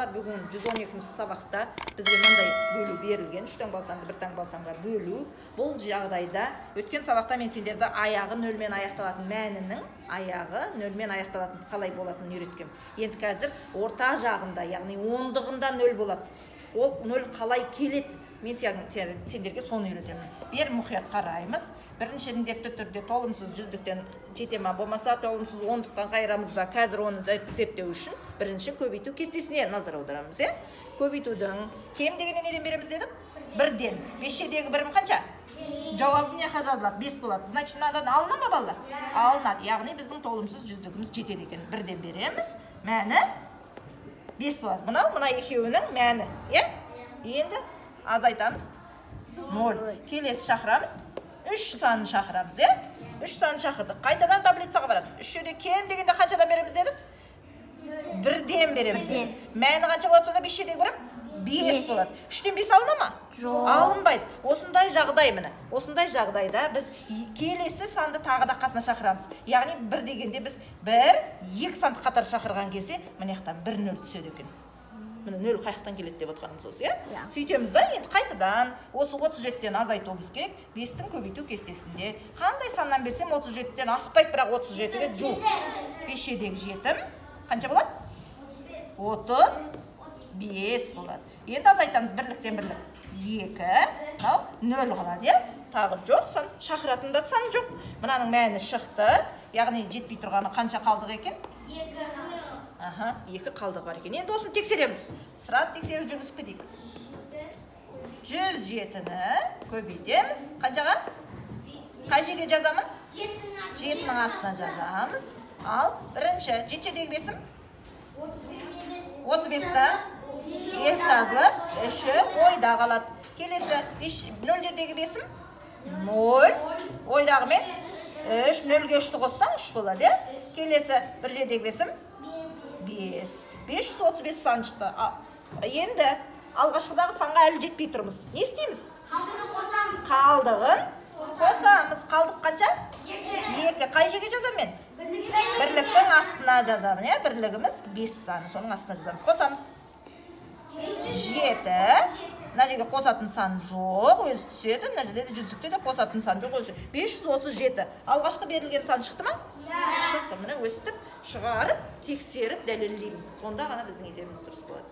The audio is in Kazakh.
Балалар, бүгін 112 сабақта бізге мынандай бөлу берілген. Үш таңбалы санды бір таңбалы санға бөлу. Бұл жағдайда өткен сабақта мен сендерді аяғы нөлмен аяқталатын мәнінің аяғы нөлмен аяқталатын қалай болатынын үйреткем. Енді қазір орта жағында, яғни ондығында нөл болады. Ол нөл қалай келеді? Мен сендерге соны үйретемін. Бер мұқият қараймыз. Бірінші міндетті түрде толымсыз жүздіктен жете ма, болмаса толымсыз ондықтан қайырамыз ба? Қазір оны зерттеу үшін бірінші көбейту кестесіне назар аударамыз, иә? Көбейтудің кем дегенде неден береміз дедік? Бірден. 5 жердегі бірім қанша? Жауабы мына жаққа жазылады, 5 болады. Значит, мынадан алына ма, балалар? Алынады. Яғни біздің толымсыз жүздігіміз жетеді екен. Бірден береміз. Мәні 5 болады. Мынау мына екеуінің мәні, иә? Енді азайтамыз. 0. Келесі шақырамыз. 3 санын шақырамыз, иә? 3 санын шақырдық. Қайтадан таблицаға барамыз. 3 жерде кем дегенде қаншадан береміз дедік? Бірден береміз. Мәні қанша болады сонда 5 жердегі бірім? 5 болады. 3-тен 5 алына ма? Жоқ. Алынбайды. Осындай жағдай міне. Осындай жағдайда біз келесі санды тағы да қасына шақырамыз. Яғни 1 дегенде біз 1, 2 санды қатар шақырған кезде мына жақтан 1 0 түседі екен. Міне 0 қаяқтан келеді деп отырғанымыз осы, иә? Сөйтеміз да, енді қайтадан осы 37-тен азайтуымыз керек. 5-тің көбейту кестесінде қандай саннан берсем 37-тен аспайды, бірақ 37-ге жоқ. 5 жердегі жетім қанша болады? 35 болады. Енді азайтамыз бірліктен бірлік. 2, мынау 0 қалады, иә? Тағы жоқ сан, шақыратын да сан жоқ. Мынаның мәні шықты. Яғни жетпей тұрғаны қанша қалдық екен? 2. Аха, 2 қалдық бар екен. Енді осыны тексереміз. Сразу тексеріп жүргізіп кетейік. 107-ні көбейтеміз. Қаншаға? Қай жерге жазамын? 7-нің астына жазамыз. Ал бірінші 7 жердегі бесім? 35-ті 5 жазылып, 3-і ойда қалады. Келесі 0 жердегі бесім? 0. Ойдағымен 3, 0-ге 3-ті қоссаң 3 болады, иә? Келесі 1 жердегі бесім? 5. 535 сан шықты. Енді алғашқыдағы санға әлі жетпей тұрмыз. Не істейміз? Қалдығын қосамыз. Қалдығын қосамыз. Қалдық қанша? 2. 2. Қай жерге жазамын мен? Бірліктің астына жазамын, иә? Бірлігіміз 5 саны. Соның астына жазамын. Қосамыз. 7. Мына жерге қосатын сан жоқ, өзі түседі. Мына жерде де жүздікте де қосатын сан жоқ, өзі. 537. Алғашқы берілген сан шықты ма? Шықты. Міне өстіп шығарып, тексеріп, дәлелдейміз. Сонда ғана біздің есебіміз дұрыс болады.